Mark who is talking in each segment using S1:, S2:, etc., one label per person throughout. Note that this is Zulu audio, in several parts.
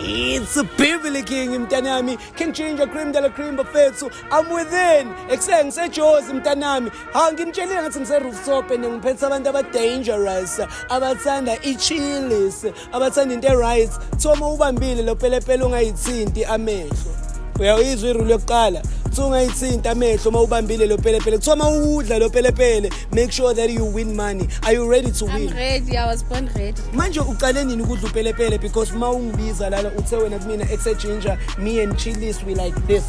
S1: It's Beverly King mntanami, King Ginger Cream de la Cream bafethu. I'm within. Ekuse ngiseJozi mntanami. Ha nginitshelile ngathi ngise rooftop and ngiphethe abantu aba dangerous, abathanda i-chilies, abathanda into e-right. Kuthiwa uma ubambile lo pelepele ungayithinti amehlo. Uyayizwa irule yokuqala. Kuthiwa ungayithinti amehlo uma ubambile lo pelepele. Kuthiwa uma uwudla lo pelepele, make sure that you win money. Are you ready to
S2: I'm
S1: win?
S2: ready. I was born ready.
S1: Manje uqale nini ukudla upelepele because uma ungibiza lana uthe wena kumina ekse ginger, me and chilies we like this.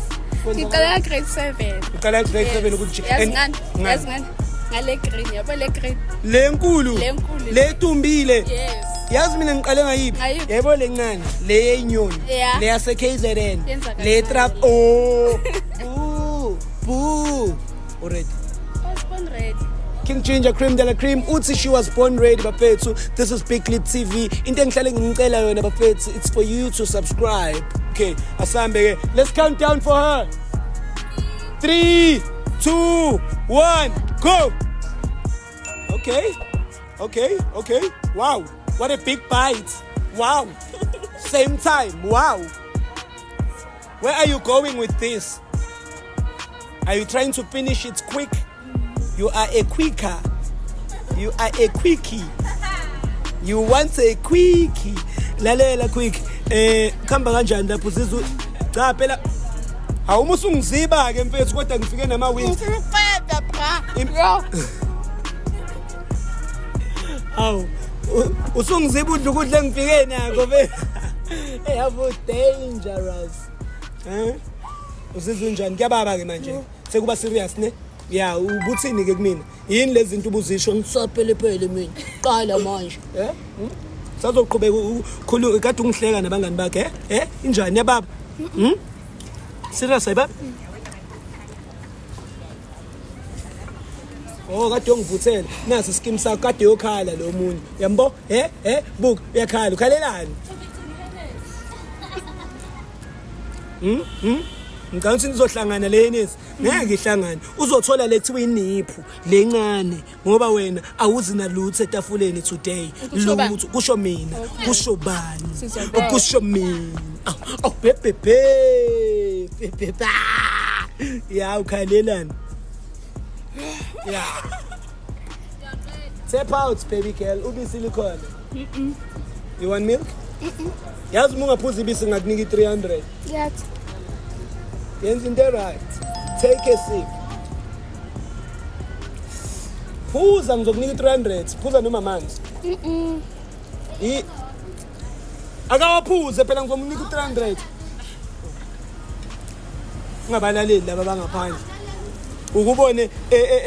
S2: Ngiqala grade 7.
S1: Uqala grade 7 ukuthi
S2: Yazi
S1: and-
S2: ngani?
S1: ngani?
S2: Yazi ngani? Ngale green, yabo le green.
S1: Le nkulu.
S2: Le nkulu.
S1: Le tumbile.
S2: Yes.
S1: Yazi mina ngiqale ngayiphi?
S2: Ngayiphi?
S1: Yebo le ncane, le yeyinyoni,
S2: Yeah.
S1: le yase KZN,
S2: Yenza
S1: le
S2: kancane
S1: trap
S2: le.
S1: oh. Boo. Boo. Already.
S2: I was born ready.
S1: King Ginger Cream de la Cream uthi she was born ready bafethu. This is Big Clip TV. Into engihlale ngicela yona bafethu, it's for you to subscribe. Okay, asambe ke. Let's count down for her. 3 2 1 go. Okay. Okay, okay. Wow. What a big bite. Wow. Same time. Wow. Where are you going with this? Are you trying to finish it quick? You are a quicker. You are a quickie. You want a quickie. Lalela quick. Eh khamba kanjani lapho uzizwa cha phela awuma usungiziba ke mfethu kodwa ngifike nama wings.
S2: Ngifuna ukuqeda bra. Yo.
S1: Awu usungiziba udla ukudla engifike nako be. Hey have dangerous. Eh? Uzizwa unjani? Kuyababa ke manje. Sekuba serious ne? Ya, ubuthini ke kumina? Yini lezi zinto ubuzisho?
S3: Ngisapelepele mina. Qala manje.
S1: Eh? Sazoqhubeka ukhulu kade ungihleka nabangani bakhe, eh? Eh? Injani ya baba? Hmm? Serious ayi baba? Oh kade ungivuthela. Nasi iskim sakho kade yokhala lo munye. Uyambo? Eh? Eh? Buka uyakhala. Ukhalelani? Hmm? Hmm? Ngicabanga ukuthi nizohlangana le yenesi. Ngeke ihlangane. Uzothola le kuthiwa iniphu lencane ngoba wena awuzi nalutho etafuleni today.
S2: Kusho bani?
S1: Lutho kusho mina, kusho bani?
S2: Sizobona.
S1: Kusho mina. Oh, oh bebe be. Bebe ba. Ya ukhalelani? Yeah. Tap out baby girl, ubisi likhona. You want milk? Yazi uma ungaphuza ibisi ngakunika i-300.
S2: Yathi.
S1: Yenza into right. Take a sip. Phuza ngizokunika i-300. Phuza noma amanzi. I Akawaphuze phela ngizomnika u-300. Ungabalaleli laba bangaphandle. Ukubone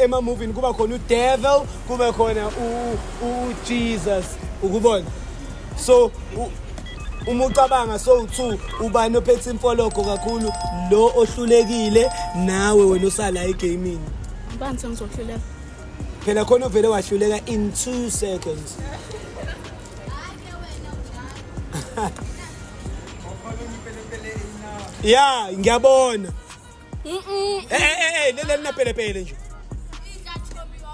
S1: ema-movini kuba khona u-devil, kube khona u-Jesus. Ukubona. So uma ucabanga so-2 ubani ophethe imfologo kakhulu lo ohlulekile nawe wena osala egamini.
S2: Ubani sengizohluleka?
S1: Phela khona ovele wahluleka in 2 seconds. Ya, ngiyabona. Eh eh eh leli linapelepele nje.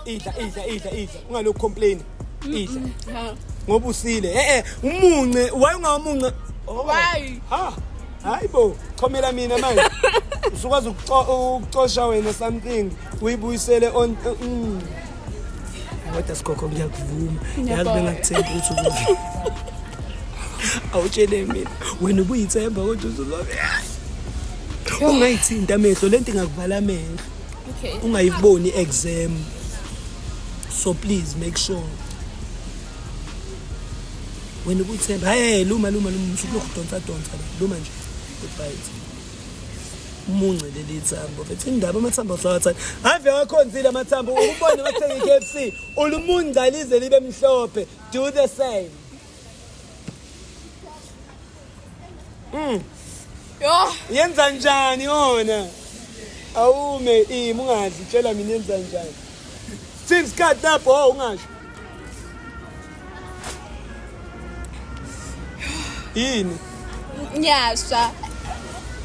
S1: Idla idla idla idla ungalokhu complain. Idla.
S2: Ha.
S1: Ngoba usile. Eh eh umunce, why ungamunce? Oh.
S2: Why?
S1: Ha. Hayibo, chomela mina manje. Usukwazi ukucosha wena something uyibuyisele on. Kodwa sikhokho ngiyakuvuma. Yazi
S2: Ngiyabonga.
S1: bengakuthembi ukuthi uzobe. Awutshele mina. Wena ubuyithemba kodwa uzobe. Ungayithinta amehlo lento ingakuvala amehlo.
S2: Okay.
S1: Ungayiboni exam. So please make sure. Wena ubuyithemba. Hey luma luma luma usukulokhu donsa donsa la. Luma nje. Goodbye. Umunce leli thambo. Mfethu indaba amathambo asawathanda. Ave wakhonzile amathambo ukubona bathenga i-KFC. Ulumunca lize libe mhlophe. Do the same.
S2: Yo.
S1: Yenza njani yona? Awume imi ungadli tshela mina yenza njani. Six cut lapho oh ungasho. Yini?
S2: Ngiyasha.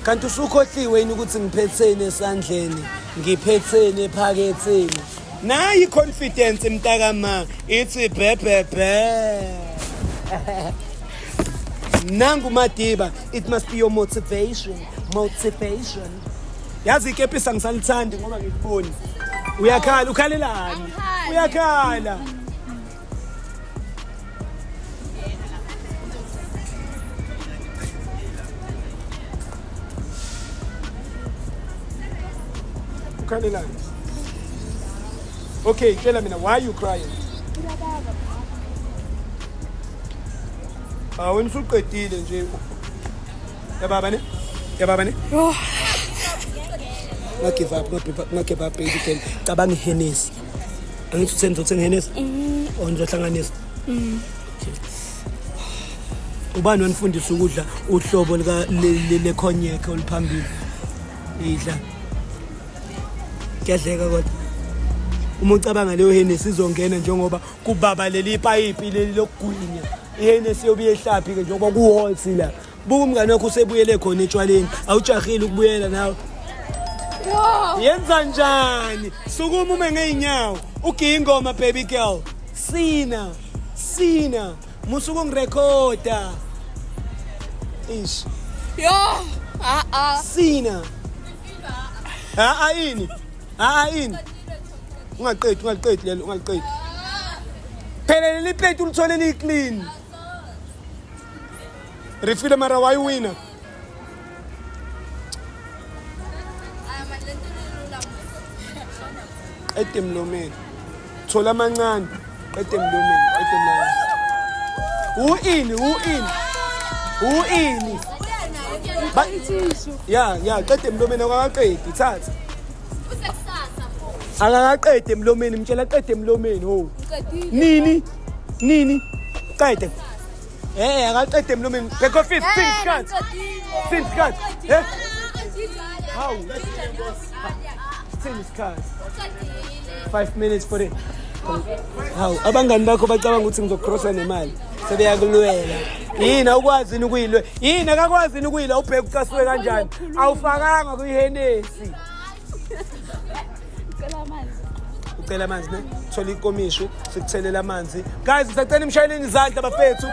S1: Kanti usukhohliwe yini ukuthi ngiphetheni esandleni, ngiphetheni ephaketheni. Nayi confidence mntakama, ithi bebebe. Nangu Madiba, it must be your motivation. Motivation. Yazi ikepisi angisalithandi ngoba ngikuboni. Uyakhala, ukhalelani?
S2: Angikhali.
S1: Uyakhala. Ukhalelani? Okay, tshela mina, why you crying? Ah, wena usuqedile nje. Yababa ne? Yababa ne? Nga give up, nga give up, nga give up baby girl. Cabanga iHennessy. Angithi utheni, uzothenga iHennessy? Or nizohlanganisa? Okay. Ubani wanifundisa ukudla uhlobo lika le cognac oluphambili? Idla. Kuyadleka kodwa. Uma ucabanga leyo Hennessy izongena njengoba kubaba leli payipi leli lokugwinya. IHennessy yobe iyehlaphi ke njengoba kuhot la. Buka umngane wakho usebuyele khona etshwaleni. Awujahile ukubuyela nawe.
S2: Yo.
S1: Yenza njani? Sukuma ume ngeenyawo. Ugiye ingoma, baby girl. Sina. Sina. Musuku ngirekhoda. Ish.
S2: Yo. Ah ah.
S1: Sina. Ah ah ini. Ah ah ini. Ungaqedi, ungaqedi lelo, ungaqedi. Phela leli plate ulithole li clean. Refile mara why winner? Qede emlomeni. Thola amancane. Qede emlomeni, qede emlomeni. Uini, uini. Uini. Ya, ya, qede emlomeni, akakaqedi, thatha. Akakaqedi emlomeni, mtshela qede emlomeni, ho. Nini? Nini? Qede. Eh, akaqede emlomeni. Bheka fifth, six cut. Six cut. Eh? Hawu. 10 isikhathi. 5 minutes for it. Hawu, abangani bakho bacabanga ukuthi ngizocrossa nemali. Sebeyakulwela. Yini awukwazi yini ukuyilwe? Yini akakwazi yini ukuyilwa, ubheke ucasuke kanjani? Awufakanga kuyiHennessy.
S2: Cela amanzi.
S1: Ucela amanzi ne? Thola ikomisho, sikuthelela amanzi. Guys, ngisacela imshayeleni izandla bafethu.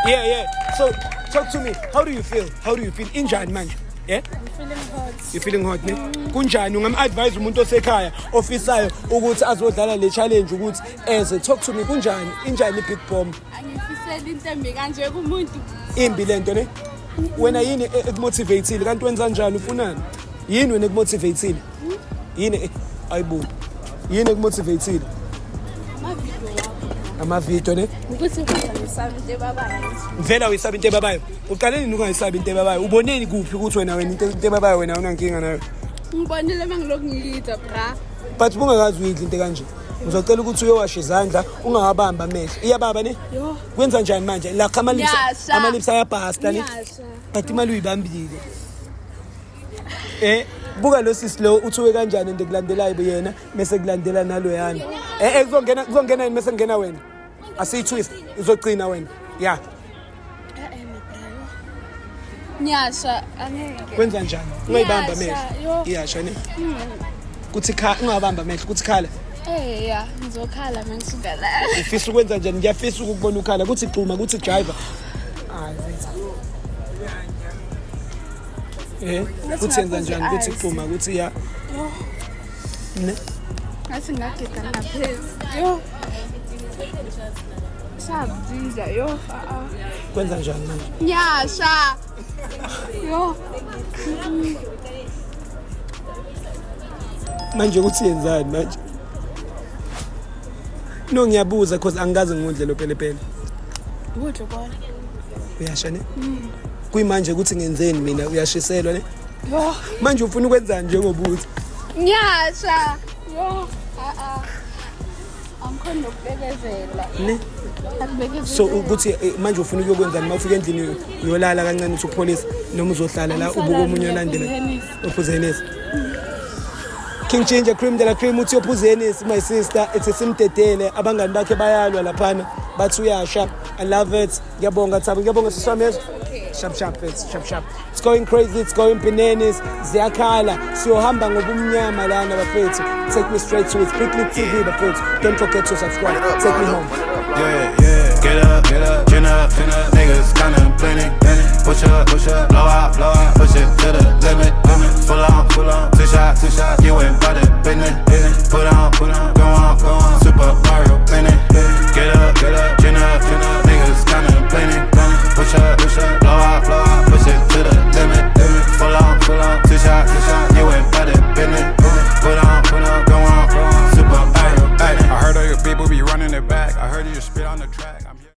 S1: Yeah. So, talk to me. How do you feel? How do you feel? Injani manje? Yeah?
S2: I'm feeling hot.
S1: You feeling hot ne? Kunjani ungam-advise umuntu osekhaya ofisayo ukuthi azodlala le challenge ukuthi eze? Talk to me, kunjani? Injani i-big bomb?
S2: Angifiseli into embi kanje kumuntu.
S1: Imbi lento ne? Wena yini ekumotivateile? Kanti wenza njani, ufunani? Yini wena ekumotivateile? Yini ayibo. Yini ekumotivateile?
S2: Amavidiyo wakho.
S1: Amavidiyo ne?
S2: Ukuthi kodwa ngisaba into ebabayo.
S1: Vela uyisaba into ebabayo. Uqale nini ungayisabi into ebabayo? Uboneni kuphi ukuthi wena into ebabayo wena awunankinga nayo?
S2: Ngibonile mangilokhu ngilida, bra.
S1: But bungakazi uyidla into kanje. Ngizocela ukuthi uyowasha izandla, ungawabamba amehlo. Iyababa ne?
S2: Yo.
S1: Kwenza njani manje? La ama-lips,
S2: Ngiyasha.
S1: ama-lips ayabhasta ne?
S2: Ngiyasha.
S1: But imali uyibambile. Eh, buka lo sisi lo uthuke kanjani, and kulandelayo yena mase kulandela naloyana. Eh eh, kuzongena yini mase kungena wena? Asiyi-twist, izogcina wena. Yeah.
S2: Ngiyasha, angeke.
S1: Kwenza njani? Ungayibamba
S2: Iyasha,
S1: amehlo.
S2: yo.
S1: Iyasha ne? Kuthi kha ungabamba amehlo, kuthi khala.
S2: Eh ya, ngizokhala mangisuka la.
S1: Ufisa ukwenza njani? Ngiyafisa ukukubona ukhala, kuthi xuma, kuthi jive. Hayi mfethu. Eh, kuthi yenza njani? Kuthi xuma, kuthi ya. Ne?
S2: Ngathi ngagida ngaphezulu. Yo. Sabdida, yo. Ah ah.
S1: Kwenza njani manje?
S2: Ngiyasha. Yo.
S1: Manje kuthi yenzani manje? No, ngiyabuza because angikaze ngidle lo pelepele.
S2: Ukudla kona.
S1: Uyasha ne? Kuyimanje ukuthi ngenzeni mina, uyashiselwa ne?
S2: Yo.
S1: Manje ufuna ukwenzani njengobuthi?
S2: Ngiyasha. Yo. Ah ah. Angikhoni nokubekezela.
S1: Ne?
S2: Akubekezeli.
S1: So ukuthi manje ufuna ukuyokwenzani uma ufika endlini? Uyolala kancane uthi upholisa noma uzohlala la ubuke omunye olandela? Uphuze Hennessy. King Ginger, cream de la cream, uthi uyophuza Hennessy, my sister. Ethi simdedele, abangani bakhe bayalwa laphana, bathi uyasha. I love it. Ngiyabonga Thabo, ngiyabonga sisi wami, yezwa? Sharp sharp fits, sharp sharp. It's going crazy, it's going bananas. Ziyakhala. Siyohamba ngobumnyama lana bafethu. Take me straight to it. Big Lit TV bafethu. Don't forget to subscribe. Take me home.
S4: Yeah. Get up. Get up, chin up, chin up. Niggas contemplating. Push up, push up, blow out, blow out. Push it to the limit, limit. Full on, full on. Two shots, two shots. You ain't bout that business. Put on, put on.